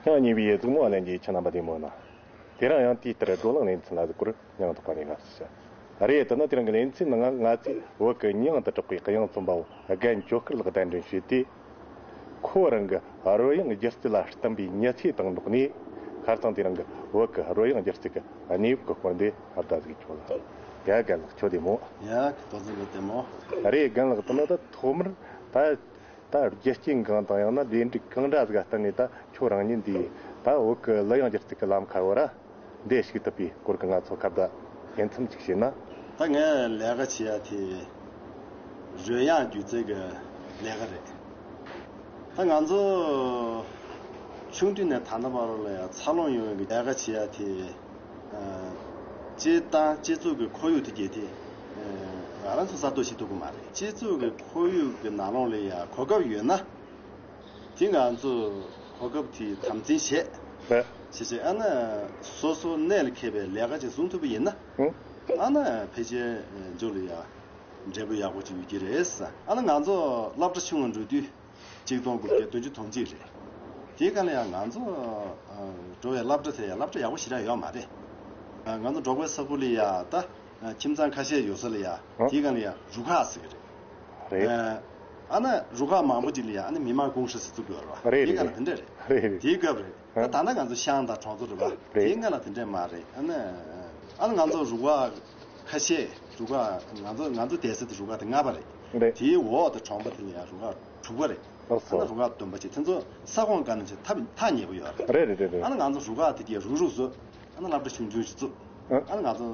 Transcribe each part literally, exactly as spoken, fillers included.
ཡང་ཉེ་བའི་གཟིགས་མོ་ལྷན་རྒྱས་ཁྱེད་རྣམ་པ་བདེ་མོ་ན། དེ་རིང་ཡང་དེའི་ལྟར་བགྲོ་གླེང་ལེ་ཚན་ལ་གཟིགས་སྐོར་སྙིང་ཐག་པ་ནས་དགའ་བསུ་ཞུ། རེད། དེ་ནི་དེ་རིང་གི་ལེ་ཚན་ནང་ང་ཚོས་བོད་ཀྱི་མྱིང་དུ་གྲགས་པའི་དབྱངས་རྩོམ་པ་བོ་རྒན་ཇོ་སྐལ་ལགས་གདན་འདྲེན་ཞུས་ཏེ། ཁོ་རང་གི་རོལ་དབྱངས་སྒྱུ་རྩལ་ལ་བསྟིམས་པའི་མྱི་ཚེ་དང་འགྲོགས་ནས། ཁ་སང་དེ་རིང་གི་བོད་ཀྱི་རོལ་དབྱངས་སྒྱུ་རྩལ་གྱི་གནས་བབ་ཀྱི་སྐོར་འདི་ཨར་ད་གཟིགས་ཆོག་ལ། ཡ་རྒན་ལགས་ཁྱོད་བདེ་མོ། ཡ་ཁྱོད་བདེ་མོ། རེད། རྒན་ལགས་དེ་ནི་ད་ཐོག་མར་ད། ད་རྒྱུ་རྐྱེན་གང་དང་ཡང་ན་ལས་འགྲིག་གང་འདྲ་ཟིག་བརྟེན་ནས་ད་ཁྱོད་རང་ཉིད་འདིའི་ད་བོད་ཀྱི་གླུ་དབྱངས་སྒྱུ་རྩལ་གྱི་ལམ་ཁ་བོ་ར་འདི་ཞུགས་ཐུབ་པའི་སྐོར་གྱི་ང་ཚོ་ཁ་བརྡ་ཕན་ཚུན་ཅིག་བྱས་ན། ད་ངས་ལས་ཀ་བྱེད་ཡ་དེ་རོལ་དབྱངས་སྒྱུ་རྩལ་གྱི་ལས་ཀ་རེད། ད་ང་ཚོ་ཆུང་དུས་ནས་ད་ལྟ་བར་ལ་ཡང་འཚར་ལོངས་ཡོང་བའི་ལས་ཀ་བྱེད་ཡ་དེ། སྤྱིར་བཏང་སྤྱི་ཚོགས་ཀྱི་ཁོར་ཡུག་དེ་གལ་ཏེ། ང་རང་ཚོ་གསར་གཏོད་བྱེད་ཐུབ་ཀྱི་མ་རེད། སྤྱི་ཚོགས་ཀྱི་ཁོར་ཡུག་གི་ནང་ལོགས་ལ་ཡང་གོ་སྐབས་ཡོད་ན། དེ་ང་ཚོ་གོ་སྐབས་དེ་དམ་འཛིན་བྱས། བྱས་བྱས་ཨ་ན་སོ་སོ་གནད་ལ་འཁེལ་བའི་ལས་ཀ་ཅིག་བཟུང་ཐུབ་པ་ཡིན་ན། ཨ་ན་ཕལ་ཆེར་མཇུག་ལ་ཡང་འབྲས་བུ་ཡག་པོ་ཅིག་ཡོད་ཀྱི་རེད། ཨ་ན་ང་ཚོ་སློབ་གྲྭ་ཆུང་ངུ་འགྲོ་དུས། གཅིག་སྟོང་དགུ་བརྒྱ་བདུན་ཅུ་དོན་གཅིག་རེད། དེའི་སྒང་ལ་ཡང་ང་ཚོ་འགྲོ་བའི་སློབ་གྲྭ་དེ་ཡང་སློབ་གྲྭ་ཡག་པོ་ཞེ་དྲག་ཡོད་མ་རེད། ང་ཚོ་འགྲོ་དགོས་ས་ཁུལ་ལ་ཡང་ད་ཁྱིམ་ཚང་ཁ་ཤས་ཡོད་ས་ལ་ཡང་དེའི་སྒང་ལ་ཡང་རུ་ཁག་ཟེར་གྱི་རེད། རེད། ཨ་ན་རུ་ཁག་མང་པོ་ཅིག་ལ་ཡང་ཨ་ནི་མི་མང་ཀུང་ཧྲེ་ཟེར་བཙུགས་ཡོད་རེད་བ། རེད། དེའི་སྒང་ལ་དེ་འདྲ་རེད། རེད། རེད། དེའི་སྐབས་རེད། ད་ད་ལྟ་ང་ཚོ་ཤང་དང་གྲོང་ཚོ་རེད་བ། རེད། དེའི་སྒང་ལ་དེ་འདྲ་མ་རེད། ཨ་ན་ཨ་ན་ང་ཚོ་རུ་ཁག་ཁ་ཤས་རུ་ཁག་ང་ཚོ་ང་ཚོ་བསྡད་ས་དེ་རུ་ཁག་དེ་ལྔ་པ་རེད། རེད། དེའི་འོག་དེ་གྲོང་པ་དེ་ལ་ཡང་རུ་ཁག་དྲུག་པ་རེད། ཨ་ན་རུ་ཁག་བདུན་པ་ཅིག་དེ་ཚོ་ས་ཁོངས་སྒང་ནས་ཐག་ཐག་ཉེ་པོ་ཡོད་རེད། རེད་རེད་རེད། ཨ་ན་ང་ཚོ་རུ་ཁག་དེ་གས་རུག་རུག་བཟོས། ཨ་ན་སློབ་གྲྭ་ཆུང་ཆུང་ཞིག་བཙུགས། ཨ་ན་ང་ཚོ་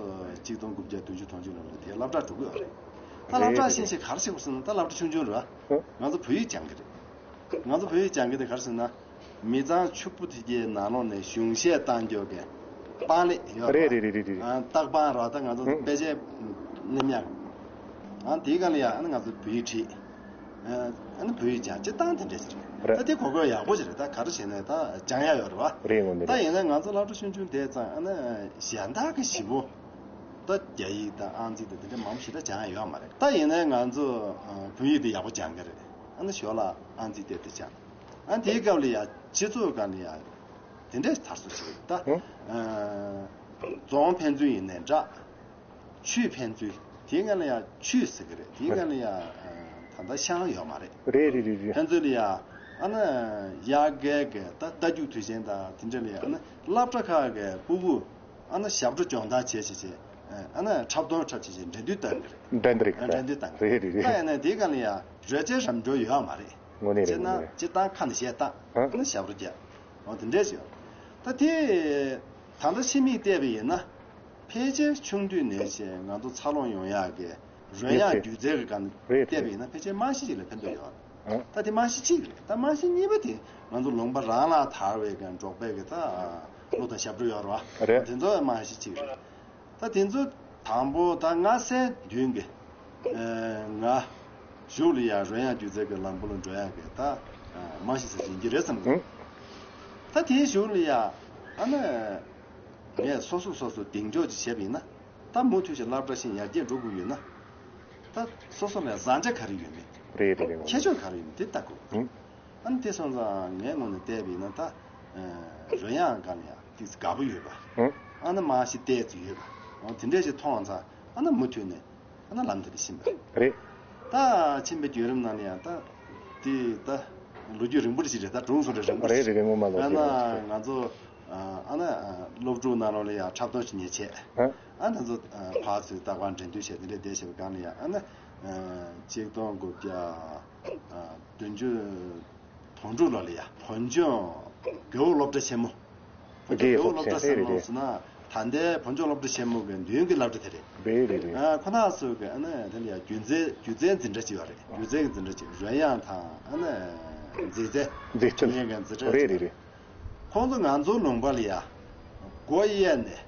གཅིག་སྟོང་དགུ་བརྒྱ་བདུན་ཅུ་དོན་གཅིག་ལོ་ལ་དེ་སློབ་གྲྭ་དྲུག་ཡོད་རེད། ད་སློབ་གྲྭ་ཤེས་བྱས་ག་རེ་བྱེད་དགོས་ཟེར་ན་ད་སློབ་གྲྭ་ཆུང་ཆུང་རེད། ང་ཚོ་བོད་ཡིག་སྦྱང་གི་རེད། ང་ཚོ་བོད་ཡིག་སྦྱང་གི་དེ་ག་རེ་ཟེར་ན། མི་ཚང་ཕྱུག་པོ་དེ་གའི་ནང་ལོགས་ནས་གཞུང་བཤད་བཏང་རྒྱུ་གི་པང་ལེབ་ཡོད་རེད། རེད་རེད་རེད་རེད། ཨ་རྟགས་པང་ར་ད་ང་ཚོ་ཨང་དཔེ་ཆའི་སྣེམ་ཡག་ཨ་དེའི་སྒང་ལ་ཡ་ཨ་ནི་ང་ཚོ་བོད་ཡིག་བྲིས། ཨ་ནི་བོད་ཡིག་སྦྱང་སྤྱིར་བཏང་དེ་འདྲས་ཞིག་རེད། རེད། ད་དེ་གོ་སྐབས་ཡག་པོ་ཞིག་རེད། ད་ག་རེ་བྱས་ནས་ད་སྦྱང་ཡག་ཡོད་རེད་བ། རེད། དངོས་གནས་ད་རེད། ཡིན་ན་ང་ཚོ་སློབ་གྲྭ་ཆུང་ཆུང་བསྡད་ཙང་ཨ་ནི་གཞན་དག་གི་ཞིབ་པོ་ད་རྒྱ་ཡིག་དང་ཨང་རྩིས་དང་དེ་འདྲ་མང་པོ་ཞིག་ད་སྦྱང་ཡག་ཡོད་མ་རེད། ད་ཡིན་ན་ང་ཚོ་བོད་ཡིག་དེ་ཡག་པོ་སྦྱང་གི་རེད། ཨ་ནི་ཞོར་ལ་ཨང་རྩིས་དེ་དེ་སྦྱང་། ཨ་དེའི་སྐབས་ལ་ཡ་སྤྱི་ཚོགས་སྒང་ལ་ཡ་དེ་འདྲས་དར་སྲོལ་ཞིག་རེད་ད། ཨ་རྫོང་ཕན་ཚུན་ཡིན་ནའི་འདྲ། ཆུས་ཕན་ཚུན། དེའི་སྒང་ལ་ཡ་ཆུས་ཟེར་གི་རེད། དེའི་སྒང་ལ་ཡ་ད་ལྟ་ཤང་ཡོད་མ་རེད། རེད་རེད་རེད་རེད། ཕན་ཚུན་ལ་ཡ་ཨ་ན་དབྱར་ཁའི་གི་ད་རྟ་རྒྱུག་དུས་ཆེན་དང་དེ་འདྲ་ལ་ཡ་ཨ་ན་སློབ་གྲྭ་ཁག་གི་སྤུ་གུ་ཨ་ན་ཞབས་བྲོ་སྦྱོང་སྟངས་བྱས་བྱས་བྱས་ཨ་ན་འཁྲབ་སྟོན་འཁྲབ་བྱས་བྱས་འགྲན་བསྡུར་བཏང་གི་རེད། འགྲན་བསྡུར་རེད། ཨ་འགྲན་བསྡུར་བཏང་གི་རེད། རེད་རེད་ད་རེད། ཡིན་ནའི་དེའི་སྒང་ལ་ཡ་རོལ་ཆའི་རམ་འགྲོ་ཡོད་མ་རེད། དངོས་གནས་རེད། སྤྱིར་ན་དངོས་གནས་རེད། སྤྱིར་བཏང་ཁ་ནས་གཞས་བཏང་ཨ་ཨ་ན་ཞབས་བྲོ་རྒྱག་འོ་དེ་འདྲས་ཞིག་ཡོད། ད་དེ་ད་ལྟ་ཕྱི་མིག་བལྟས་པ་ཡིན་ན། ཕལ་ཆེར་ཆུང་དུས་ནས་བྱས་ང་ཚོ་འཚར་ལོངས་ཡོང་ཡག་གི་རོལ་དབྱངས་སྒྱུ་རྩལ་གྱི་སྒང་བལྟས་པ་ཡིན་ན་ཕལ་ཆེར་རྨང་གཞི་ཅིག་ལ་ཕན་ཐོགས་ཡོད་རེད། ད་དེ་རྨང་གཞི་གཅིག་རེད། ད་རྨང་གཞི་གཉིས་པ་དེ་ང་ཚོ་ལུང་པ་རང་ལ་དར་བའི་སྒང་འབྲོག་པའི་གི་ད་གླུ་དང་ཞབས་བྲོ་ཡོད་རེད་བ། དེ་ཚོ་རྨང་གཞི་གཅིག་རེད། ད་དེ་ཚོ་དང་པོ་ད་སྔ་སེ་མདུན་གི་ང་གཞུག་ལ་ཡང་རོལ་དབྱངས་སྒྱུ་རྩལ་གྱི་ལམ་བུ་ལ་འགྲོ་ཡག་གི་ད་རྨང་གཞི་ཟེར་ཡིན་གྱི་རེད་བསམ་གི། ད་དེའི་གཞུག་ལ་ཡང་ཨ་ན། ངས་སོ་སོ་སོ་སོ་གདེང་འཇོག་ཅིག་བྱས་པ་ཡིན་ན། ད་མུ་མཐུད་ཅིག་སློབ་གྲྭ་ཞིག་ཡར་རྒྱས་འགྲོ་དགོས་ཡོད་ན། ད་སོ་སོ་ལ་བཟང་ཆ་ག་རེ་ཡོད་མེད། རེད་རེད་རེད། ཁྱད་ཆོས་ག་རེ་ཡོད་མེད་དེ་ལྟ་དགོས། ཨ་ནི་དེ་སོང་ཙང་ངའི་ངོས་ནས་བལྟས་པ་ཡིན་ན་ད། རོལ་དབྱངས་སྒང་ལ་ཡང་ཏོག་ཙམ་དགའ་པོ་ཡོད་པ། ཨ་ནི་རྨང་གཞི་བལྟས་ཙམ་ཡོད་པ། འོ་དེ་འདྲས་ཞིག་མཐོང་ཙང་ཨ་ནི་མུ་མཐུད་ནས། ཨ་ན་ལམ་དེ་ལ་ཕྱིན་པ་རེད། རེད། ད་ཕྱིན་པའི་བརྒྱུད་རིམ་ནང་ལ་ཡང་ད་དེ་ད་ལོ་རྒྱུས་རིང་པོ་ཞིག་རེད། ད་སྒྲུང་སོགས་རེད། རིང་པོ་རེད་ཞིག་རེད། ངོ་མ་ལོ་རྒྱུས་རིང་པོ་ཞིག་རེད། ང་ཚོ་ཨ་ན་སློབ་ཕྲུག་ནང་ལོགས་ལ་ཡང་འཁྲབ་སྟོན་ཞིག་ངས་བྱས། ཨ་ན་ཚོ་ཕར་ཚུར་རྟག་པར་འགྲན་བསྡུར་བྱས་དེ་འདྲས་བསྡད་བྱས་པའི་སྒང་ལ་ཡང་ཨ་ན་གཅིག་སྟོང་དགུ་བརྒྱ་བདུན་ཅུ། དོན་གྲུབ་ལགས་ལ་ཡ་བོད་ལྗོངས་རྒེད་འོག་སློབ་གྲྭ་ཆེན་མོ། བོད་ལྗོངས་རྒེད་འོག་སློབ་གྲྭ་ཆེན་མོ་ཟེར་ན་ད་ལྟའི་བོད་ལྗོངས་སློབ་གྲྭ་ཆེན་མོ་གི་མདུན་གྱི་སློབ་གྲྭ་དེ་རེད། རེད་རེད་རེད། ཨ་ཁོ་ན་ཚོ་གི་ཨ་ནི་དེ་ལ་ཡ་སྒྱུ་རྩལ་སྒྱུ་རྩལ་འཛིན་གྲྭ་ཅིག་ཡོད་རེད། སྒྱུ་རྩལ་གྱི་འཛིན་གྲྭ་ཅིག་རོལ་དབྱངས་དང་ཨ་ནི་མཛེས་རྩལ། མཛེས་རྩལ་གཉིས་ཀྱི་འཛིན་གྲྭ་རེད་ཅིག་རེད་རེད། ཁོང་ཚོ་ང་ཚོ་ལུང་པ་ལ་ཡ། སྒོ་གཡས་ནས་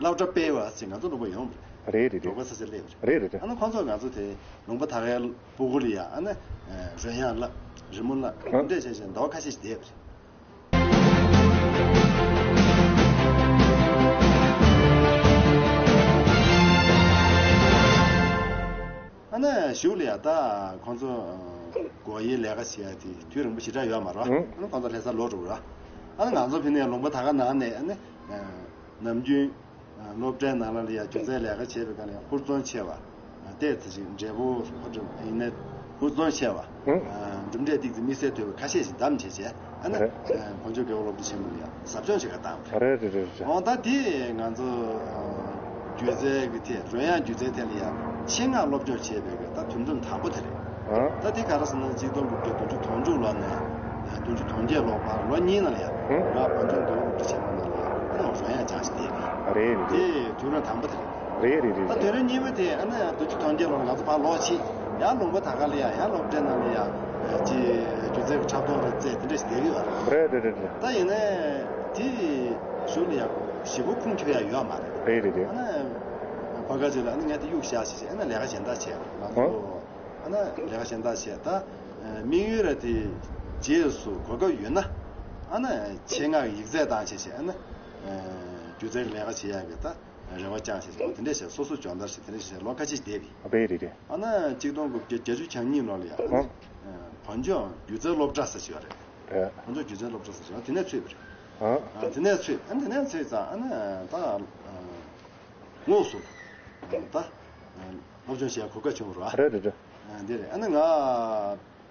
སློབ་གྲྭ་སྤེལ་བ་ཟེར་ང་ཚོ་ལུང་པ་ཡོང་བ་རེད། རེད་རེད་རེད། འབྲོག་པ་ས་ཆ་སླེབས་པ་རེད། རེད་རེད་རེད། ཨ་ནི་ཁོང་ཚོ་ང་ཚོ་དེ་ལུང་པ་ད་གའི་སྤུ་གུ་ལ་ཡ་ཨ་ནི་རོལ་དབྱངས་བསླབ་རི་མོ་བསླབ་ཨ་འདྲས་བྱས་བྱས་ཟླ་བ་ཁ་ཤས་ཤིག་བསྡད་པ་རེད། ཨ་ནི་གཞུག་ལ་ཡ་ད་ཁོང་ཚོ་སྒོ་དབྱེའི་ལས་ཀ་བྱེད་ཡ་དེ་དུས་རིང་པོ་ཞེ་དྲག་ཡོད་མ་རེད། ཨ་ནི་ཁོང་ཚོ་ལྷ་སར་ལོག་འགྲོ་དགོས་རེད། ཨ་ནི་ང་ཚོ་ཕ་གིར་ལུང་པ་དག་ནང་ནས་ཨ་ནི་ནམ་རྒྱུན་སློབ་གྲྭའི་ནང་ལ་ཡ་སྒྱུ་རྩལ་ལས་ཀ་བྱེད་པའི་སྒང་ལ་ཡ་ཧུར་བརྩོན་ཆེ་བ། ཏོག་ཙམ་ཅིག་འབྲས་བུ་ཧུར་ཐག་ཡིན་ན་ཧུར་བརྩོན་ཆེ་བ། ཧུམ། གྲུབ་འབྲས་ཏོག་ཙམ་དམིགས་བསལ་ཐོབ་པ་ཁ་ཤས་ཤིག་བདམས་བྱས་བྱས། ཨ་ནི་རེད། བོད་ལྗོངས་རྒྱལ་ཡོངས་སློབ་གྲྭ་ཆེན་མོ་ལ་ཡ་ཟབ་སྦྱོང་བྱེད་གར་བཏང་བ་རེད། རེད་རེད་རེད། འོ་ད་དེ་ང་ཚོ་སྒྱུ་རྩལ་གྱི་ཐད། རོལ་དབྱངས་སྒྱུ་རྩལ་ཐད་ལ་ཡ་ཆེད་མངགས་སློབ་སྦྱོང་བྱས་པའི་གི་ད་དུས་མཚམས་དང་པོ་དེ་རེད། ཨ། ད་དེ་ག་རེ་ཟེར་ན་གཅིག་སྟོང་དགུ་བརྒྱ་བདུན་ཅུ་དོན་དྲུག་ལོ་ནས་བདུན་ཅུ་དོན་བརྒྱད་ལོ་བར་ལོ་གཉིས་ནང་ལ་ཡ་ཧུམ། ང་བོད་ལྗོངས་རྒྱལ་ཡོངས་སློབ་གྲྭ་ཆེན་མོ་ནང་ལ་ཡ་ཨ་ནི་རོལ་དབྱངས་སྦྱངས་ཤིག་བསྡད་པ་རེད། རེད་རེད། དེ་དུས་རབས་དང་པོ་དེ་རེད། རེད་རེད་རེད། ད་དུས་རབས་གཉིས་པ་དེ་ཨ་ནི་བདུན་ཅུ་དོན་བརྒྱད་ལོ་ལ་ང་ཚོ་ཕར་ལོག་ཕྱིན། ཡང་ལུང་པ་དག་ལ་ཡ་ཡང་སློབ་གྲྭའི་ནང་ལ་ཡ་ཅིག་སྒྱུ་རྩལ་གྱི་འཁྲབ་སྟོན་རེ་རྩེ་དེ་འདྲ་ཞིག་བསྡད་ཀྱི་ཡོད་རེད། རེད་རེད་རེད་རེད། ད་ཡིན་ནའི་དེ་གཞུག་ལ་ཡ་ཞེ་པོ་ཁུངས་འཁྱོལ་ཡ་ཡོད་མ་རེད། རེད་རེད་རེད། ཨ་ནི་ཕ་ག་ཅིག་ལ་ཨ་ནི་ངས་དེ་གཡུག་བཞག་ཞེས་བྱས། ཨ་ནི་ལས་ཀ་གཞན་དག་བྱས་པ་རེད། ང་ཚོ་ཨ་ནི་ལས་ཀ་གཞན་དག་བྱས། ད་དམིགས་ཡུལ་ར་དེ་རྗེས་སུ་གོ་སྐབས་ཡོད་ན་ཨ་ནི་ཆེད་མངགས་ཡིག་ཚད་བཏང་བྱས་བྱས། ཨ་ནི་སྒྱུ་རྩལ་གྱི་ལས་ཀ་བྱེད་ཡ་གི་ད་རེ་བ་བཅངས་བྱས་བྱས། དེ་འདྲ་བྱས་སོ་སོ་སྦྱོང་བརྡར་བྱས་དེ་འདྲ་བྱས་ལོ་ཁ་ཤས་བསྡད་པ་རེད། རེད་རེད། ཨ་ནི་གཅིག་སྟོང་དགུ་བརྒྱ་བརྒྱད་ཅུ་གྱ་གཉིས་ལོ་ལ་ཡ་ཨ་ནི་ཨ། བོད་ལྗོངས་སྒྱུ་རྩལ་སློབ་གྲྭ་ཟེར་ཞིག་ཡོད་རེད། རེད། བོད་ལྗོངས་སྒྱུ་རྩལ་སློབ་གྲྭ་ཟེར་ཞིག་ཡོད། དེ་ནས་ཚུད་པ་རེད། ཨ། ཨ། དེ་ནས་ཚུད། ཨ་ནི་དེ་ནས་ཚུད་ཙང་ཨ་ནི་ད་ཨ་དངོས་སུ་ད་ཨ་སློབ་སྦྱོང་བྱེད་ཡ་གོ་སྐབས་བྱུང་བ་རེད། རེད་རེད་རེད། ཨ་འདི་རེད། ཨ་ནི་ང་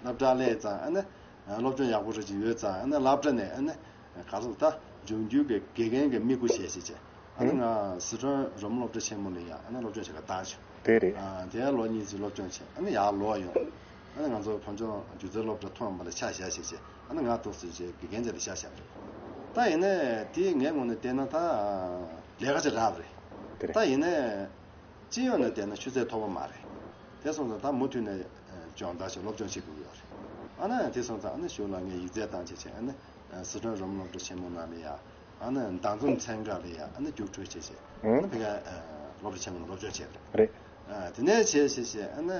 སློབ་གྲྭ་སླེབས་ཙང་ཨ་ནི་སློབ་སྦྱོང་ཡག་པོ་རེ་ཅིག་ཡོད་ཙང་ཨ་ནི་སློབ་གྲྭ་ནས་ཨ་ནི་ག་ཚོད་ད་འབྱུང་འགྱུར་གྱི་དགེ་རྒན་གྱི་དམིགས་ཡུལ་བྱས་བྱས་བྱས། ཨ་ནི་ང་ཟི་ཁྲོན་རོལ་མོ་སློབ་གྲྭ་ཆེན་མོ་ལ་ཡ་ཨ་ནི་སློབ་སྦྱོང་བྱེད་གར་བཏང་བྱུང་། དེ་རེད། ཨ་དེ་ཡང་ལོ་གཉིས་ཙམ་སློབ་སྦྱོང་བྱས། ཨ་ནི་ཡར་ལོག་ཡོང་། ཨ་ནི་ང་ཚོ་བོད་ལྗོངས་སྒྱུ་རྩལ་སློབ་གྲྭ་ཐོན་པ་ལ་ཆ་བཞག་བྱས་བྱས། ཨ་ནི་ང་ཏོག་ཙམ་བྱས་དགེ་རྒན་ཅིག་ལ་ཆ་བཞག་པ་རེད། ད་ཡིན་ནའི་དེ་ངའི་ངོས་ནས་བལྟས་ན་ད་ལས་ཀ་ཅིག་རག་པ་རེད། དེ་རེད། ད་ཡིན་ནའི་སྤྱི་ཡོངས་ནས་བལྟས་ན་ཆུ་ཚད་མཐོ་པོ་མ་རེད། དེ་སོང་ཙང་ད་མུ་མཐུད་ནས་སྦྱོང་བརྡར་བྱས་སློབ་སྦྱོང་བྱེད་དགོས་ཀྱི་ཡོད་རེད། ཨ་ནི་དེ་སོང་ཙང་ཨ་ནི་གཞུག་ལ་ངས་ཡིག་ཚད་བཏང་བྱས་བྱས། ཨ་ནི་སི་ཁྲོན་རོལ་མོ་སློབ་གྲྭ་ཆེན་མོ་ནང་ལ་ཡ་ཨ་ནི་ཟླ་འཛོམས་ཚན་ཁག་ལ་ཡ་ཨ་ནི་རྒྱུགས་འཕྲོད་བྱས་བྱས། ཨ་ནི་ཕ་གིའི་སློབ་གྲྭ་ཆེན་མོ་ནང་སློབ་སྦྱོང་བྱས་པ་རེད། རེད། ཨ་དེ་ནས་བྱས་བྱས་བྱས་ཨ་ནི་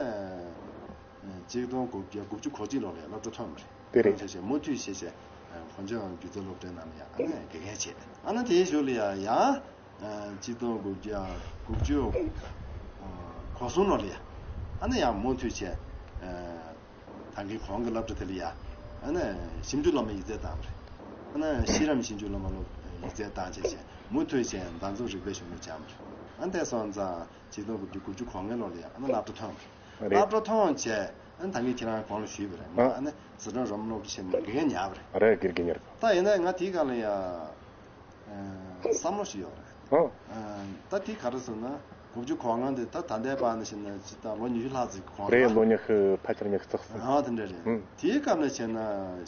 གཅིག་སྟོང་དགུ་བརྒྱ་དགུ་བཅུ་གོ་གཅིག་ལོ་ལ་ཡ་སློབ་གྲྭ་ཐོན་པ་རེད། དེ་རེད། བྱས་བྱས་མུ་མཐུད་བྱས་བྱས་བོད་ལྗོངས་སྒྱུ་རྩལ་སློབ་གྲྭའི་ནང་ལ་ཡ་ཨ་ནི་དགེ་རྒན་བྱས། ཨ་ནི་དེའི་གཞུག་ལ་ཡ་ཡང་གཅིག་སྟོང་དགུ་བརྒྱ་དགུ་བཅུ་གོ་གསུམ་ལོ་ལ་ཡ་ཨ་ནི་ཡང་མུ་མཐུད་བྱས། ད་གིན་གོང་གི་སློབ་གྲྭ་དེ་ལ་ཡ་ཨ་ནི་ཞིབ་འཇུག་སློབ་མའི་ཡིག་ཚད་བཏང་བ་རེད། ཨ་ནི་ཤེས་རམས་ཞིབ་འཇུག་སློབ་མ་ཡིག་ཚད་བཏང་བྱས་བྱས་མུ་མཐུད་བྱས་ཟླ་འཛོམས་རིག་པའི་གཞུང་ལུགས་སྦྱངས་པ་རེད། ཨ་ནི་དེ་སོང་ཙང་གཅིག་སྟོང་དགུ་བརྒྱ་དགུ་བཅུ་གོ་ལྔ་ལོ་ལ་ཡ་ཨ་ནི་སློབ་གྲྭ་ཐོན་པ་རེད། རེད། སློབ་གྲྭ་ཐོན་བྱས་ཨ་ནི་ད་གིན་ཁྱེད་རང་གོང་ལ་ཞུས་པ་རེད། ང་ཨ་ནི་ཟི་ཁྲོན་རོལ་མོ་སློབ་གྲྭ་ཆེན་མོ་དགེ་རྒན་ཉར་བ་རེད། རེད། དགེ་རྒན་ཉར་བ། ད་ཡིན་ནའི་ང་དེའི་སྒང་ལ་ཡ་བསམ་བློ་ཞིག་ཡོད་རེད། ཨོ། ད་དེ་ག་རེ་ཟེར་ན་དགུ་བཅུ་གོ་ལྔ་འདི་ད་ད་ལྟའི་བར་ནས་བཤད་ན་ཅི་ད་ལོ་ཉི་ཤུ་ལྷག་ཙམ་གོང་རེད། ལ་ལོ་ཉི་ཤུ་ཕལ་ཆེར་ཉི་ཤུ་རྩ་གསུམ། ཨ་དེ་འདྲ་རེད། ཨུམ། དེའི་སྐབས་ནས་བཤད་ན་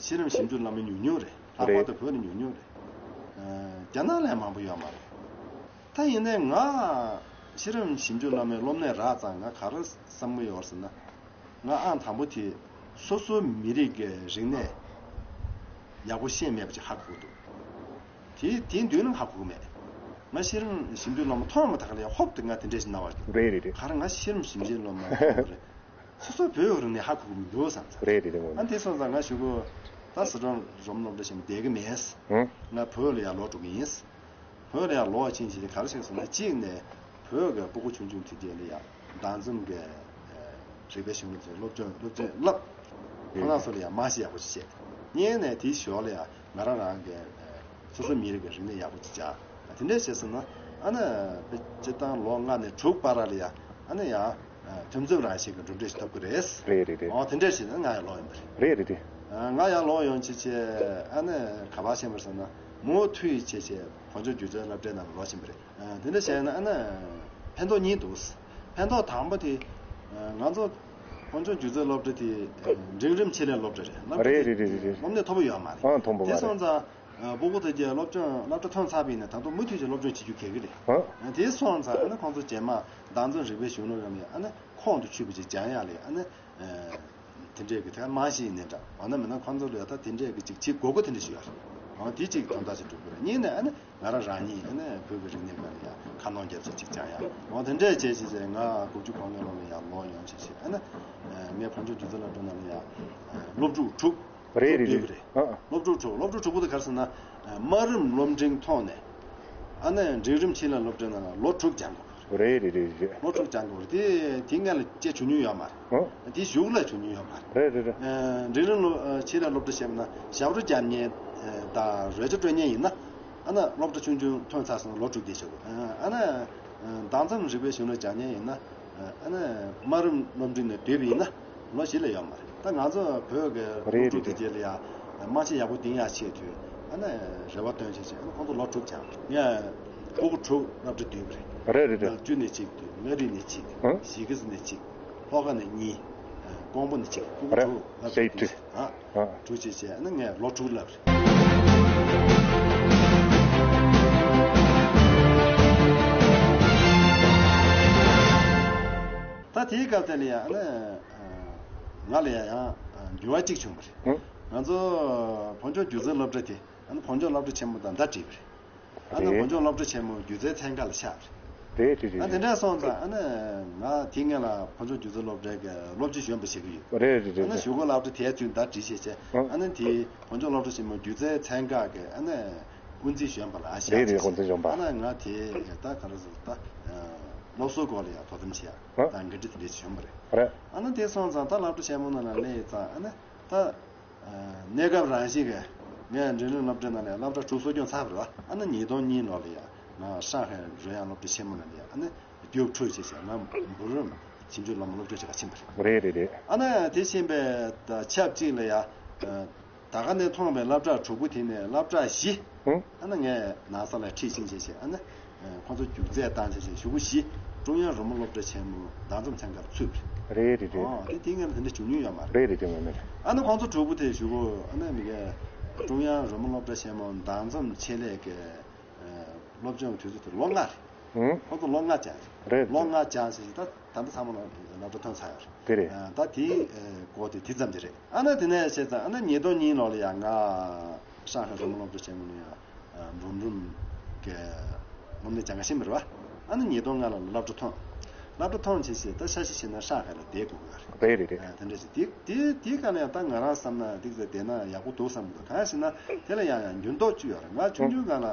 ཤེས་རམས་ཞིབ་འཇུག་སློབ་མ་ཉུང་ཉུང་རེད། ལྷག་པར་དུ་རེད། བོད་ལ་ཉུང་ཉུང་རེད། རྒྱ་ནག་ལ་ཡང་མང་པོ་ཡོད་མ་རེད། ད་ཡིན་ནའི་ང་ཤེས་རམས་ཞིབ་འཇུག་སློབ་མའི་སློབ་གནས་རག་ཙང་ང་ག་རེ་བསམ་གྱི་ཡོད་ཟེར་ན། ང་ཨང་དང་པོ་དེ་སོ་སོའི་མི་རིགས་ཀྱི་རིག་གནས་ཡག་པོ་ཤེས་མེད་པ་ཅིག་ཧ་གོ་གི་འདུག་དེ་དེའི་མདུན་ལ་ཧ་གོ་གི་མེད། ང་ཤེས་རམས་ཞིབ་འཇུག་སློབ་མ་ཐོན་མ་ཐག་ལ་ཡ་ཧོབ་ཏེ་ང་དེ་འདྲ་ཞིག་སྣང་བ་འདུག་རེད་རེད་རེད། ག་རེ་ང་ཤེས་རམས་ཞིབ་འཇུག་སློབ་མ་ཐོན་པ་རེད། སོ་སོའི་བོད་ཡིག་རིག་གནས་ཧ་གོ་གི་མི་འདུག་བསམ་ཚར། རེད་རེད་རེད། ཨ་དེ་སོང་ཙང་ང་གཞུག་གུ་ད་ཟི་ཁྲོན་རོལ་མོ་སློབ་གྲྭ་ཆེན་མོ་བསྡད་གི་མེད། ཧུམ། ང་བོད་ལ་ཡ་ལོག་འགྲོ་གི་ཡིན། བོད་ལ་ཡང་ལོག་ཕྱིན་བྱས་ག་རེ་བྱས་སོང་ན། གཅིག་ནས་བོད་ཀྱི་སྤུ་གུ་ཆུང་ཆུང་དེ་གས་ལ་ཡང་ཟླ་འཛོམས་ཀྱི་རིག་པའི་གཞུང་ལུགས་དེ་སློབ་སྦྱོང་སློབ་ཚན་བསླབ། ཁོ་རང་ཚོ་ལ་ཡང་རྨང་གཞི་ཡག་པོ་ཅིག་བྱས། གཉིས་ནས་དེའི་ཞོར་ལ་ཡང་ང་རང་རང་གི་སོ་སོ་མི་རིགས་ཀྱི་རིག་གནས་ཡག་པོ་ཅིག་སྦྱང་། དེ་འདྲས་བྱས་སོང་ན་ཨ་ནི་སྤྱིར་བཏང་ལོ་ལྔ་ནས་དྲུག་བར་ལ་ཡང་ཨ་ནི་ཡང་། ཨ། དུས་མཚམས་རང་བཞིན་གྱི་གྲུབ་འབྲས་ཤིག་ཐོབ་ཀྱི་རེད། རེད་རེད་རེད། འོ་དེ་འདྲ་ཞིག་ན་ང་ཡང་ལོག་ཡོང་པ་རེད། རེད་རེད་རེད། ཨ། ང་ཡང་ལོག་ཡོང་བྱས་བྱས་ཨ་ནི་ག་པར་ཕྱིན་པ་རེད་ཟེར་ན་མུ་མཐུད་བྱས་བྱས་བོད་ལྗོངས་སྒྱུ་རྩལ་སློབ་གྲྭའི་ནང་ལ་ལོག་ཕྱིན་པ་རེད། ཨ། དེ་འདྲ་བྱས་ན་ཨ་ནི་ཕན་ཐོགས་གཉིས་འདུག་ཕན་ཐོགས་དང་པོ་དེ་ང་ཚོ་བོད་ལྗོངས་སྒྱུ་རྩལ་སློབ་གྲྭ་དེ་འབྲིང་རིམ་ཆེད་ལས་སློབ་གྲྭ་རེད། སློབ་གྲྭ་རེད་དེ་རེད་རེད་རེད། སློབ་གནས་མཐོ་པོ་ཡོད་མ་རེད། ཨང་། མཐོན་པོ་མ་དེ་རེད། སོང་ཙང་། ཨ། སྤུ་གུ་དེ་གས་སློབ་སྦྱོང་སློབ་གྲྭ་ཐོན་ཚར་བ་ཡིན་ན་ད་དུང་མུ་མཐུད་ཀྱི་སློབ་སྦྱོང་བྱེད་རྒྱུ་གལ་གི་རེད། ཨ། དེ་སོང་ཙང་ཨ་ནི་ཁོང་ཚོ་རྗེས་མ་ཟླ་འཛོམས་རིག་པའི་གཞུང་ལུགས་རང་ལ་ཨ་ནི་ཁོང་དུ་ཆུད་པ་ཅིག་སྦྱང་ཡག་ལ་ཨ་ནི། ཨ། དེ་འདྲས་ཀྱི་ཐད་རྨང་གཞི་ཡིན་ནའི་འདྲ། འོ་ན་མིན་ན་ཁོང་ཚོ་ལ་ཡང་ད་དེ་འདྲས་ཀྱི་ཅིག་བྱེད་དགོས་མཁོ་དེ་འདྲ་ཞིག་ཡོད་རེད། འོ་དེ་གཅིག་དོན་དག་ཅིག་འགྲུབ་ཀྱི་རེད། གཉིས་ནས་ཨ་ནི་ང་རང་རང་ཉིད་ཨ་ནི་བོད་ཀྱི་རིག་གནས་སྒང་ལ་ཡང་ཁ་སྣོན་རྒྱབ་ཅིག་ཅིག་སྦྱང་ཡག་འོ་དེ་འདྲས་བྱས་བྱས་བྱས་ང་དགུ་བཅུ་གོ་ལྔ་ལོ་ལ་ཡང་ལོག་ཡོང་བྱས་བྱས་ཨ་ནི། ཨ། ངས་བོད་ལྗོངས་སྒྱུ་རྩལ་སློབ་གྲྭ་ནང་ལ་ཡང་སློབ་ཕྲུག་དྲུག་རེད་རེད་ཡོད་རེད། རེད། ཨ་ཨ། སློབ་ཕྲུག་དྲུག་སློབ་ཕྲུག་དྲུག་པོ་དེ་ག་རེ་ཟེར་ན། དམའ་རིམ་སློབ་འབྲིང་ཐོག་ནས་ཨ་ནི་འབྲིང་རིམ་ཆེད་ལས་སློབ་གྲྭའི་ནང་ལ་ལོ་དྲུག་སྦྱང་དགོས། རེད་རེད་རེད་རེད། ལོ་དྲུག་སྦྱང་དགོས་རེད། དེ་དེ་སྔ་ལ་ཅེས་བྱུང་མྱོང་ཡོད་མ་རེད། ཨ། དེ་གཞུག་ལ་བྱུང་མྱོང་ཡོད་མ་རེད། རེད་རེད་རེད། ཨ། འབྲིང་རིམ་སློབ་ཆེད་ལས་སློབ་གྲྭ་ཆེན་མོ་ན་ཞབས་བྲོ་རྒྱག་མཁན་དང་རོལ་ཆ་དཀྲོལ་མཁན་ཡིན་ན། ཨ་ན་སློབ་གྲྭ་ཆུང་ཆུང་ཐོན་ཚར་སོང་ན་ལོ་དྲུག་བསྡད་ཆོག་གི། ཨ་ན་བདག་འཛིན་རིག་པའི་གཞུང་ལུགས་སྦྱང་མཁན་ཡིན་ན། ཨ་ན་དམའ་རིམ་སློབ་འབྲིང་ནས་བསྡུས་པ་ཡིན་ན་ལོ་བཞི་ལས་ཡོད་མ་རེད། ད་ང་ཚོ་བོད་ཀྱི་རེད་སློབ་ཕྲུག་རེད་དེ་རེད། རྗེས་ལ་ཡ་རྨང་གཞི་ཡག་པོ་འདིང་ཡག་ཆེད་དུ་ཨ་ན་རེ་བ་བཏོན་བྱས་བྱས་ཨ་ན་ཁོང་ཚོ་ལོ་དྲུག་སྦྱངས། ངས་ཕྲུ་གུ་དྲུག་སློབ་གྲྭ་བསྡུས་པ་རེད། རེད་རེད་རེད། བཅུ་ནས་གཅིག་བསྡུས། མངའ་རིས་ནས་གཅིག་ཨང་། གཞིས་ཀ་རྩེ་ནས་གཅིག་ལྷོ་ཁ་ནས་གཉིས། ཀོང་པོ་ནས་གཅིག་ཕྲུ་གུ་རེད། དྲུག་སློབ་གྲྭ་བསྡུས་བྱས། ཨ། ཨ། དྲུག་བྱས་བྱས་ཨ་ན་ངས་ལོ་དྲུག་བསླབས་རེད། ད་དེའི་སྐབས་དེ་ལ་ཡང་ཨ་ནི་ང་ལ་ཡང་འགྱུར་བ་གཅིག་བྱུང་བ་རེད། ཨང་། ང་ཚོ་བོད་ལྗོངས་སྒྱུ་རྩལ་སློབ་གྲྭ་དེ་ཨ་ནི་བོད་ལྗོངས་སློབ་གྲྭ་ཆེན་མོ་དང་ཟླ་བསྒྲིལ་བ་རེད། ཨ་ནི་རེད། བོད་ལྗོངས་སློབ་གྲྭ་ཆེན་མོ་སྒྱུ་རྩལ་ཚན་ཁག་ལ་ཆགས་པ་རེད། རེད་རེད་ཨ་རེད། དེ་འདྲ་སོང་ཙང་ཨ་ནི་ང་དེ་སྔོན་ལ་བོད་ལྗོངས་སྒྱུ་རྩལ་སློབ་གྲྭའི་གི་སློབ་སྤྱི་གཞོན་པ་ཞིག་ཡོད། རེད་རེད་ཨ་རེད་ནི་རེད། གཞུག་གུ་སློབ་གྲྭ་དེའི་ཚུན་ཟླ་བསྒྲིལ་བྱས་བྱས་ཨ་ནི་དེའི་བོད་ལྗོངས་སློབ་གྲྭ་ཆེན་མོ་སྒྱུ་རྩལ་ཚན་ཁག་གི་ཨ་ནི་དབུ་འཛིན་གཞོན་པ་ལ་ཨ་ཞེས་རེད་རེད། དབུ་འཛིན་གཞོན་པ། ཨ་ནི་ང་དེ་ད་ག་རེ་ཟེར་ད་སློབ་གསོའི་སྐོར་ལ་ཡང་དོ་དམ་བྱེད་ཡ་ཨ་དང་འགན་འཁྲི་དེ་འདྲ་ཞིག་བྱུང་བ་རེད། རེད། ཨ་ནི་དེ་སོང་ཙང་ད་སློབ་གྲྭ་ཆེན་མོ་ནང་ལ་སླེབས་ཙང་ཨ་ནི་ད། གནས་སྐབས་རང་བཞིན་གྱིས་ངས་འབྲིང་རིམ་སློབ་གྲྭའི་ནང་ནས་སློབ་གྲྭ་དྲུག་གསོ་སྐྱོང་ཚར་བ་རེད་བ། ཨ་ནི་ཉིས་སྟོང་གཉིས་ལོ་ལ་ཡ་ང་ཧྲང་ཧའེ་རོལ་དབྱངས་སློབ་གྲྭ་ཆེན་མོ་ནང་ལ་ཡ་ཨ་ནི་རྒྱུགས་འཕྲོད་བྱས་བྱས་ང་འབུམ་རམས་ཞིབ་འཇུག་སློབ་མ་སློབ་གྲྭ་ཞིག་ལ་ཕྱིན་པ་རེད། རེད་རེད་རེད། ཨ་ནི་དེ་ཕྱིན་པའི་ཆབས་ཅིག་ལ་ཡ་ད་ག་ནས་མཐོང་བའི་སློབ་གྲྭ་དྲུག་པོ་དེ་ནས་སློབ་གྲྭ་བཞི་ཧུང་། ཨ་ནི་ངས་ནང་ས་ལ་ཁྲིད་ཕྱིན་བྱས་བྱས་ཨ་ནི། ཁོང་ཚོ་རྒྱུགས་རྫས་བཏང་བྱས་བྱས་གཞུག་གུ་བཞི་ཀྲུང་དབྱང་རོལ་མོ་སློབ་གྲྭ་ཆེན་མོ་བདག་འཛིན་ཚན་ཁག་ཚུད་པ་རེད། རེད་རེད་རེད། ཨོ་དེ་དེ་སྔོན་ལ་དེ་འདྲ་བྱུང་མྱོང་ཡོད་མ་རེད། རེད་རེད་རེད། ངོ་མ་རེད། ཨ་ནི་ཁོང་ཚོ་དྲུག་པོ་དེ་གཞུག་གུ་ཨ་ནི་མི་ག་ཀྲུང་དབྱང་རོལ་མོ་སློབ་གྲྭ་ཆེན་མོ་བདག་འཛིན་ཆེད་ལས་ཀྱི་སློབ་སྦྱོང་དུས་ཚོད་དེ་ལོ་ལྔ་རེད། ཧུང་། ཁོང་ཚོ་ལོ་ལྔ་སྦྱངས་རེད། རེད། ལོ་ལྔ་སྦྱངས་ཟེར་ད་ད་ལྟ་ཚང་མ་ལ་སློབ་གྲྭ་ཐོན་ཚར་ཡོད་རེད། དེ་རེད། ད་དེའི་སྐོར་དེ་དེ་ཙམ་གྱི་རེད། ཨ་ནི་དེ་ནས་བྱས་ཙང་ཨ་ནི་ཉིས་སྟོང་གཉིས་ལོ་ལ་ཡང་ང་ཧྲང་ཧའེ་རོལ་མོ་སློབ་གྲྭ་ཆེན་མོ་ལ་ཡང་འབུམ་རམས་ཀྱི་སློབ་གཉེར་སྦྱང་ག་ཕྱིན་པ་རེད་བ། ཨ་ནི་ཉིས་སྟོང་ལྔ་ལ་སློབ་གྲྭ་ཐོན། སློབ་གྲྭ་ཐོན་བྱས་བྱས་ད་ཤ་ཤི་བྱས་ན་ཧྲང་ཧའེ་ལ་བསྡད་དགོས་ཀྱི་རེད། རེད་རེད་རེད། དེ་འདྲ་ཞིག་དེ་དེ་དེའི་སྐབས་ལ་ཡང་ད་ང་རང་བསམ་ན་ཏིག་ཙམ་བསྡད་ན་ཡག་པོ་འདུག་བསམ་གྱི་འདུག་གང་ཡིན་ཟེར་ན་དེ་ལ་ཡང་ཡང་འགྱུར་ལྡོག་བཅུ་ཡོད་རེད། ང་ཆུང་ཆུང་སྒང་ལ་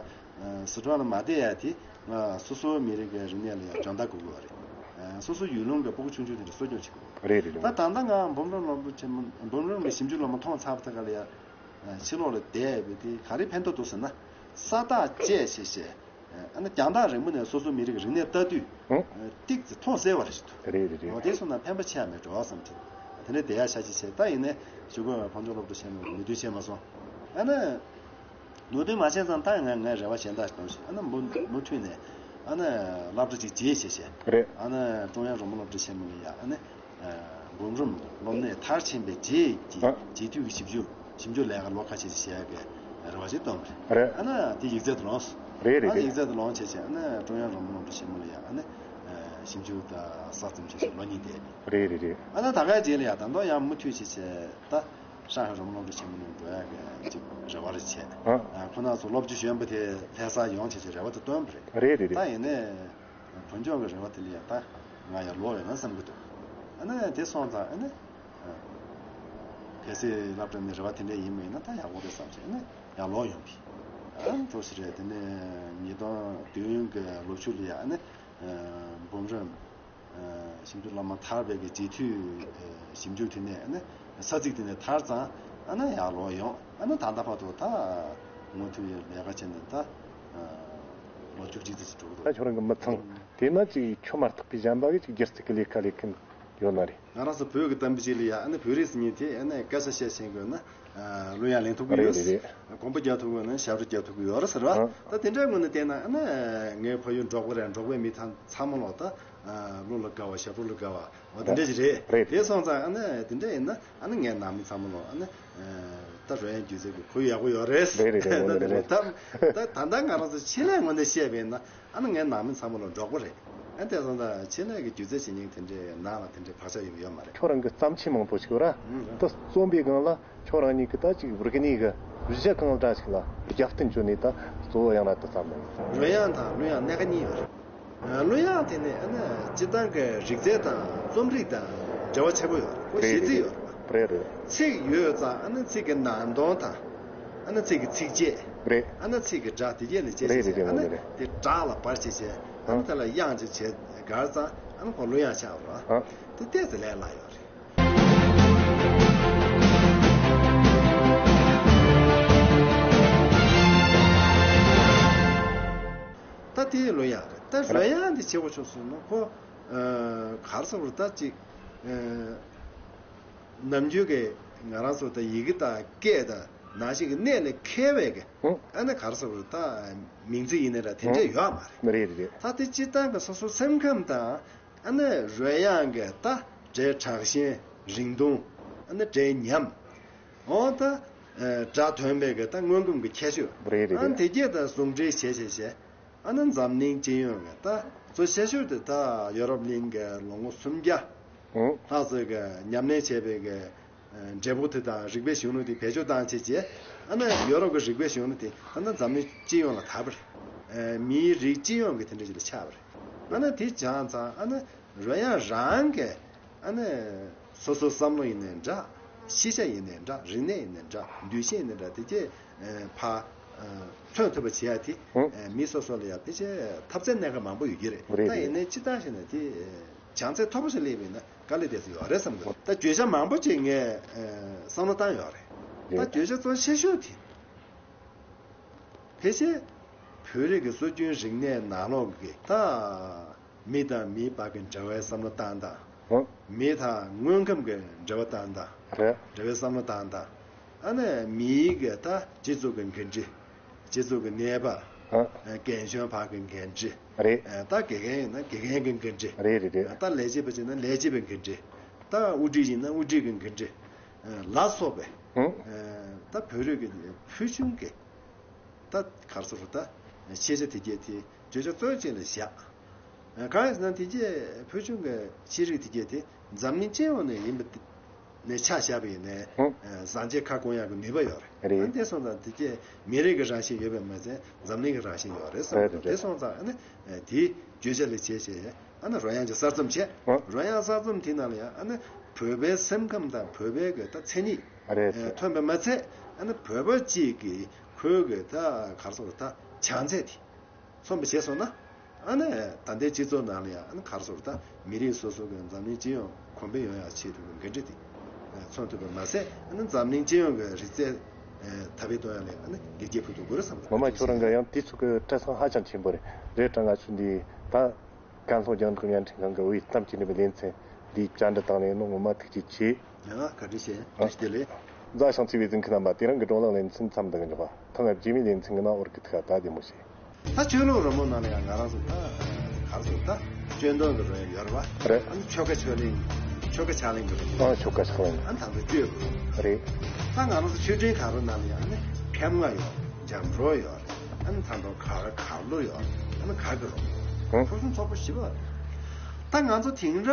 སི་ཁྲོན་ལ་མ་བསྡད་ཡ་དེ་ང་སོ་སོའི་མི་རིགས་ཀྱི་རིག་གནས་ལ་ཡང་སྦྱོང་བརྡར་དགོས་ཀྱི་རེད། སོ་སོའི་ཡུལ་ལུང་གི་ཕྲུ་གུ་ཆུང་ཆུང་དེ་འདྲ་གསོ་སྐྱོང་བྱེད་དགོས། རེད་རེད་རེད། ད་ད་ལྟ་ང་འབུམ་རམས་སློབ་གྲྭ་ཆེན་མོ་འབུམ་རམས་ཀྱི་ཞིབ་འཇུག་སློབ་མ་མཐོང་ཚར་བ་དེ་ག་ལ་ཡ། ཕྱི་ལོགས་ལ་བསྡད་པའི་དེ་ག་རེ་ཕན་ཐོགས་འདུག་ཟེར་ན། ས་ཐག་བཅད་བྱས་བྱས། ཨ་ནི་རྒྱང་ཐག་རིང་པོ་ནས་སོ་སོའི་མི་རིགས་རིག་གནས་ལྟ་དུས། ཧུང་། ཏིག་ཙམ་མཐོང་གསལ་བ་རེ་ཞིག་འདུག་རེད་རེད་རེད། འོ་དེ་སོང་ན་ཕན་པ་ཆེ་ཡ་མེད་འགྲོ་བསམ་གྱི། དེ་ནས་བསྡད་ཡ་ཤ་ཅི་བྱས་ད་ཡིན་ནའི་གཞུག་གུ་བོད་ལྗོངས་སློབ་གྲྭ་ཆེན་མོ་ནུས་མཐུ་བྱས་མ་སོང་། ཨ་ནི། ནུས་མཐུ་མ་བྱས་ཙང་ད་ང་ངས་རེ་བ་གཞན་དག་ཞིག་གཏོང་ཞིག་ཨ་ནི་མུ་མུ་མཐུད་ནས་ཨ་ནི་སློབ་གྲྭ་ཅིག་བརྗེས་བྱས་བྱས། རེད། ཨ་ནི་ཀྲུང་དབྱང་རོལ་མོ་སློབ་གྲྭ་ཆེན་མོ་ལ་ཡ་ཨ་ནི། འབུམ་རམས་སློབ་གཉེར་མཐར་ཕྱིན་པའི་རྗེས་ཀྱི་ཨ། རྗེས་མཐུད་ཀྱི་ཞིབ་འཇུག་ཞིབ་འཇུག་ལས་ཀ་ལོ་ཁ་ཤས་ཤིག་བྱེད་ཡག་གི་རེ་བ་ཞིག་བཏོན་པ་རེད། རེད། ཨ་ནི་དེ་ཡིག་ཚད་དུ་ལོངས། རེད་རེད་ཨ་ནི་རེད། ཡིག་ཚད་དུ་ལོངས་བྱས་བྱས་ཨ་ནི་ཀྲུང་དབྱང་རོལ་མོ་སློབ་གྲྭ་ཆེན་མོ་ལ་ཡ་ཨ་ནི་ཞིབ་འཇུག་དང་གསར་རྩོམ་བྱས་བྱས་ལོ་གཉིས་བསྡད། རེད་རེད་རེད། ཨ་ནི་ད་གའི་རྗེས་ལ་ཡ་ད་དུང་ཡང་མུ་མཐུད་བྱས་བྱས་ད་ཧྲང་ཧའེ་རོལ་མོ་སློབ་གྲྭ་ཆེན་མོ་ནང་འགྲོ་ཡག་གི་ཅིག་རེ་བ་རེ་བྱས། ཨ། ཁོ་ན་ཚོ་སློབ་སྤྱི་གཞོན་པ་དེ་ལྷ་ས་ཡོང་བྱས་བྱས་རེ་བ་དེ་བཏོན་པ་རེད། རེད་རེད་རེད། ད་ཡིན་ནའི། བོད་ལྗོངས་ཀྱི་རེ་བ་དེ་ལ་ཡང་ད་ང་ཡར་ལོག་ཡོང་ན་བསམ་གྱི་འདུག་ཨ་ནི་དེ་སོང་ཙང་ཨ་ནི། གལ་སྲིད་སློབ་གྲྭ་ནས་རེ་བ་དེ་འདྲ་ཡིན་པ་ཡིན་ན་ད་ཡག་པོ་རེད་བསམ་བྱས་ཨ་ནི་ཡར་ལོག་ཡོང་གི། ཨ་ནི་འགྲོ་ཞིག་རེད། དེ་ནས་ཉིས་སྟོང་བདུན་གྱི་ལོ་མཇུག་ལ་ཡང་ཨ་ནི། འབུམ་རམས། ཞིབ་འཇུག་སློབ་མ་ཐར་པའི་གི་རྗེས་མཐུད་ཞིབ་འཇུག་དེ་ནས་ཨ་ནི་ས་ཚིགས་དེ་ནས་ཐར་ཙང་ཨ་ནི་ཡར་ལོག་ཡོང་ཨ་ནི་ད་ལྟ་བར་དུ་ད་མུ་མཐུད་ལས་ཀ་བྱས་ནས་ད་ལོ་བཅུ་གཅིག་ཙམ་ཞིག་འགྲོ་གི་འདུག་ད་ཁྱོད་རང་གི་མི་ཚང་དེ་ན་ཅིག་ཁྱོད་མ་གཏོགས་པའི་གཞན་པ་གི་ཅིག་སྒྱུ་རྩལ་གི་ལས་ཀ་ལས་མཁན་ཡོད་ན་རེད། ང་རང་ཚོ་བོད་ཀྱི་དམ་པའི་ཆོས་ལ་ཡ་ཨ་ནི་བོད་རིགས་ཟེར་མཁན་དེ་ཨ་ནི་སྐད་ཆ་བཤད་ཤེས་དགོས་ན་གླུ་དབྱངས་ལེན་ཐུབ་ཀྱི་ཡོད། རེད་རེད་རེད། གོམ་པ་རྒྱག་ཐུབ་དགོས་ན་ཞབས་བྲོ་རྒྱག་ཐུབ་ཀྱི་ཡོད་རེད་ཟེར་བ། ཨ། ད་དེ་འདྲའི་ངོས་ནས་བལྟས་ན་ཨ་ནི་ངའི་ཕ་ཡུལ་འབྲོག་པ་རེད། འབྲོག་པའི་མི་ཐམས་ཚང་མ་ལོག་ད་གླུ་ལ་དགའ་བ་ཞབས་བྲོ་ལ་དགའ་བ་འོ་དེ་འདྲ་ཞིག་རེད། རེད་དེ་རེད། སོང་ཙང་ཨ་ནི་དེ་འདྲ་ཡིན་ན་ཨ་ནི་ངའི་ནང་མི་ཚང་མ་ལོག་ཨ་ནི་ད་རོལ་དབྱངས་སྒྱུ་རྩལ་གྱི་ཁོར་ཡུག་ཡག་པོ་ཡོད་རེད། རེད་རེད་རེད། ད་འོ་དེ་ན་རེད་རེད། ད་ད་ད་ལྟ་ང་རང་ཚོ་ཆེད་ལས་ངོས་ནས་བཤད་པ་ཡིན་ན། ཨ་ནི་ངའི་ནང་མི་ཚང་མ་ལ་འབྲོག་པ་རེད། ཨ་དེ་སོང་ཙང་ཆེད་ལས་ཀྱི་སྒྱུ་རྩལ་བྱེད་མཁན་དེ་འདྲའི་ནང་ལ་དེ་འདྲའི་བག་ཆགས་ཡོད་ཡོད་མ་རེད། ཁྱོད་རང་གི་བརྩམས་ཆོས་མང་པོ་ཞིག་ཡོད་ར། ཨང་། ད་རྩོམ་པའི་སྒང་ལ་ཁྱོད་རང་ཉིད་ཀྱི་ད་ཅིག་རིག་གནས་ཀྱི་གཞི་གང་འདྲ་ཞིག་ལ་རྒྱབ་རྟེན་བཅོལ་ནས་ད་གཙོ་བོ་ཡང་ལ་ད་བརྩམས་ནས། རོལ་དབྱངས་དང་གླུ་དབྱངས་སྣ་ཁ་གཉིས་ཡོད་རེད། གླུ་དབྱངས་དེ་ནི་ཨ་ནི་སྤྱིར་བཏང་གི་རིག་རྩལ་དང་རྩོམ་རིག་དང་འབྲེལ་བ་ཆེན་པོ་ཡོད་རེད། ཁོ་རེད་གཞི་རྩིས་རེད་ཡོད་རེད། རེད་རེད། ཚིག་ཡོད་ཙང་ཨ་ནི་ཚིག་གི་ནང་དོན་དང་། ཨ་ནི་ཚིག་གི་ཚིགས་བཅད། རེད། ཨ་ནི་ཚིག་གི་སྒྲ་དེ་གྱད་ལ་བཅད་རེད་བྱས་རེད་བྱས། ཨ་ནི་རེད་རེད། དེ་སྦྲགས་ལ་སྦར་བྱས་བྱས། ཨ་ནི་ཨ་དེ་ལ་དབྱངས་ཅིག་བྱས་སྒར་ཙང་ཨ་ནི་ཁོ་གླུ་དབྱངས་ཆགས་པ་རེད། ཨ་དེ་ཏོག་ཙམ་ལས་སླ་ཡོད་རེད། ད་དེའི་གླུ་དབྱངས་རེད། ད་རོལ་དབྱངས་འདི་བྱེད་དགོས་བྱུང་སོང་ན་ཁོ། ཨ་ག་རེ་ཟེར་དགོས་རེད། ད་ཅིག་ཨ་ནམ་རྒྱུན་གྱི་ང་རང་ཚོ་ད་ཡི་གེ་དང་སྐད་དང་ནང་བཞིན་གྱི་གནད་ལ་འཁེལ་བའི་གི། ཨ་ནི་ག་རེ་ཟེར་དགོས་རེད། ད་མིང་ཚིག་ཡིན་ནའི་ར་དེ་འདྲས་ཡོད་མ་རེད། རེད་རེད་རེད། ད་དེ་སྤྱིར་བཏང་གི་སོ་སོ་སེམས་ཁམས་དང་། ཨ་ནི་རོལ་དབྱངས་ཀྱི་ད་སྒྲའི་དྲག་ཞན་རིང་ཐུང་། ཨ་ནི་སྒྲའི་ཉམས། འོ་ད་ཨ་སྒྲ་དོན་པའི་གི་ད་སྔོན་ཁམས་ཀྱི་ཁྱད་ཆོས། རེད་རེད་ཨ་རེད། དེ་གྱད་དང་ཟུང་འབྲེལ་བྱས་བྱས་བྱས། ཨ་ནི་འཛམ་གླིང་སྤྱི་ཡོངས་ཀྱི་ད་གཙོ་ཆེ་ཤོས་དེ་ད་ཡོ་རོབ་གླིང་གི་ལོ་ངོ་སུམ་བརྒྱ་ཨང་ལྷག་ཙམ་གྱི་ཉམས་ལེན་བྱས་པའི་གི་ཨ་འབྲས་བུ་དེ་དང་རིག་པའི་གཞུང་ལུགས་དེ་བེད་སྤྱོད་བཏང་བྱས་བྱས། ཨ་ནི་ཡོ་རོབ་ཀྱི་རིག་པའི་གཞུང་ལུགས་དེ་ད་ལྟ་འཛམ་གླིང་སྤྱི་ཡོངས་ལ་དར་བ་རེད། ཨ་མིའི་རིགས་སྤྱི་ཡོངས་ཀྱི་དེ་འདྲ་ཞིག་ལ་ཆགས་པ་རེད། ཨ་ནི་དེ་བྱས་ཙང་ཨ་ནི་རོལ་དབྱངས་རང་གི་ཨ་ནི་སོ་སོའི་བསམ་བློ་ཡིན་ནའི་འདྲ། ཤེས་བྱ་ཡིན་ནའི་འདྲ། རིག་གནས་ཡིན་ནའི་འདྲ། འདུ་ཤེས་ཡིན་ནའི་འདྲ། དེ་གྱད་ཨ་ཕར་ཨ་མཚོན་ཐུབ་པ་བྱེད་ཡ་དེ། ཨ་མི་སོ་སོ་ལ་ཡང་ཕལ་ཆེར་འཐབ་རྩོད་གནད་འགག་མང་པོ་ཡོད་ཀྱི་རེད། རེད་ད་རེད། ཡིན་ནའི་སྤྱིར་བཏང་བྱས་ན་དེ་བྱང་ཚད་མཐོ་པོ་ཞིག་སླེབས་པ་ཡིན་ན་དཀའ་ལས་དེ་ཚོ་ཡོད་རེད་བསམ་གི་འདུག་ད་བརྗོད་བྱ་མང་པོ་ཅིག་ངས་ཨ་བསམ་བློ་བཏང་ཡོད་རེད། ད་རེད། བརྗོད་བྱ་གཙོ་ཆེ་ཤོས་དེ། ཕལ་ཆེར་བོད་རིགས་ཀྱི་སྲོལ་རྒྱུན་རིག་གནས་ནང་ལོགས་ཀྱི་ད་མི་དང་མིའི་བར་གྱི་འབྲེལ་བའི་བསམ་བློ་བཏང་སྟངས། ཨོ། མི་དང་དངོས་ཁམས་ཀྱི་འབྲེལ་བ་བཏང་སྟངས། རེད། འབྲེལ་བའི་བསམ་བློ་བཏང་སྟངས། ཨ་ནི་མིའི་གི་ད་སྤྱི་ཚོགས་ཀྱི་འགན་འཁྲི། སྤྱི་ཚོགས་ཀྱི་གནས་བབ། ཨ། རྒན་གཞོན་བར་གྱི་འགན་འཁྲི། རེད། ད་དགེ་རྒན་ཡིན་ན་དགེ་རྒན་གྱི་འགན་འཁྲི། རེད་རེད་རེད། ད་ལས་བྱེད་པ་ཅིག་ཡིན་ན་ལས་བྱེད་པའི་འགན་འཁྲི། ད་དབུ་ཁྲིད་ཡིན་ན་དབུ་ཁྲིད་ཀྱི་འགན་འཁྲི། ལ་སོགས་པའི། ཨང་། ད་བོད་རིགས་ཀྱི་ཕུལ་བྱུང་གི་ད་ག་རེ་ཟེར་དགོས་རེད། ད་ཤེས་བྱ་དེ་གྱད་དེ་བརྗོད་བྱ་གཙོ་ཆེ་ལ་བཞག་གང་ཡིན་ཟེར་ན་དེ་གྱད་ཕུལ་བྱུང་གི་ཤེས་རིག་དེ་གྱད་དེ་འཛམ་གླིང་སྤྱི་ཡོངས་ནས་ཡིན་པ་དེ་ནས་ཆ་བཞག་པ་ཡིན་ནའི། ཨང་། བཟང་སྤྱོད་ཁ་སྐོང་ཡག་གི་ནུས་པ་ཡོད་རེད། རེད། ཨ་དེ་སོང་ཙང་དེ་གྱད་མི་རིགས་ཀྱི་རང་བཞིན་ཡོད་པས་མ་ཚད་འཛམ་གླིང་གི་རང་བཞིན་ཡོད་རེད་བསམ་གྱི་འདུག་རེད་རེད། དེ་སོང་ཙང་ཨ་ནི་དེ་བརྗོད་བྱ་ལ་བྱས་བྱས། ཨ་ནི་རོལ་དབྱངས་ཀྱི་གསར་རྩོམ་བྱས། ཨ། རོལ་དབྱངས་གསར་རྩོམ་དེ་ནང་ལ་ཡང་ཨ་ནི་བོད་པའི་སེམས་ཁམས་དང་བོད་པའི་གི་ད་མཚན་ཉིད། ཨ་རེད། ཨ་ཐོན་པ་མ་ཚད་ཨ་ནི་བོད་པ་གཅིག་གི་ཁོའི་གི་ད་ག་རེ་ཟེར་དགོས་རེད། ད་བྱང་ཚད་དེ་མཚོན་པ་བྱས་སོང་ན། ཨ་ནི་ད་ལྟའི་སྤྱི་ཚོགས་ནང་ལ་ཡང་ཨ་ནི་ག་རེ་ཟེར་དགོས་རེད། ད་མི་རིགས་སོ་སོ་གི་འཛམ་གླིང་སྤྱི་ཡོངས་གོང་འཕེལ་ཡོང་ཡག་ཆེད་དུ་གི་འགན་འཁྲི་དེ་མཚོན་ཐུབ་པ་མ་ཟད། ཨ་ནི་འཛམ་གླིང་སྤྱི་ཡོངས་ཀྱི་རིག་རྩལ་དར་སྤེལ་གཏོང་ཡག་ལ་ཨ་ནི་ལེགས་སྐྱེས་ཕུལ་ཐུབ་དགོས་རེད་བསམ་གི་འདུག་ངོ་མ་ཁྱོད་རང་གི་ཡང་དེ་ཚོ་གི་སྤྲད་སྟངས་ཧ་ཅང་ཆེན་པོ་རེད། རེད་དྲ་ང་ཚོ་འདི་ད། ཀན་ལྷོ་རྒྱང་བསྒྲགས་བརྙན་འཕྲིན་ཁང་གི་བོད་ཡིག་གཏམ་གྱི་ནུས་པ་ལེ་ཚན་འདིའི་བཅར་འདྲི་དང་ལེན་གནང་ངོ་མ་ཐུགས་རྗེ་ཆེ། ཡང་བཀའ་དྲིན་ཆེ། བཀྲ་ཤིས་བདེ་ལེགས། མཛའ་ཞིང་བརྩེ་བའི་གཟིགས་མཁན་རྣམ་པ། དེ་རིང་གི་བགྲོ་གླེང་ལེ་ཚན་མཚམས་འདི་ལ་འཇོག་པ། ཐེངས་རྗེས་མའི་ལེ་ཚན་གྱི་ནང་ཨོ་རྒྱན་ཐུགས་ཁ་ད་བདེ་མོ་བྱེད། ད་ཆོས་ལུགས་རི་མོ་ནང་ལ་ཡང་ང་རང་ཚོ་ད་ག་རེ་ཟེར། ད་སྐྱོན་འདོན་གྱི་རོལ་དབྱངས་ཡོད་རེད་པ། རེད། ཨ་ནི་ཆོ་ག་ཆོས་གླིང་། ཆོ་ག་ཕྱག་ལེན་གྱི་རོལ་དབྱངས། ཨ་ཆོ་ག་ཕྱག་ལེན། ཨ་ནི་ད་ལྟ་གཅོད་རེད། ད་ང་རང་ཚོ་ཆོས་འབྲེལ་གར་རོ་ནང་ལ་ཡང་ཨ་ནི་མཁན་ལྔ་ཡོད། འཇམ་རོ་ཡོད། ཨ་ནི་ད་ལྟ་གར་གར་ལུགས་ཡོད། ཨ་ནི་གར་གྱི་རོལ་དབྱངས། ཧུམ། ཕུན་སུམ་ཚོགས་པོ་ཞེ་པོ་རེད། ད་ང་ཚོ་དེང་རབས།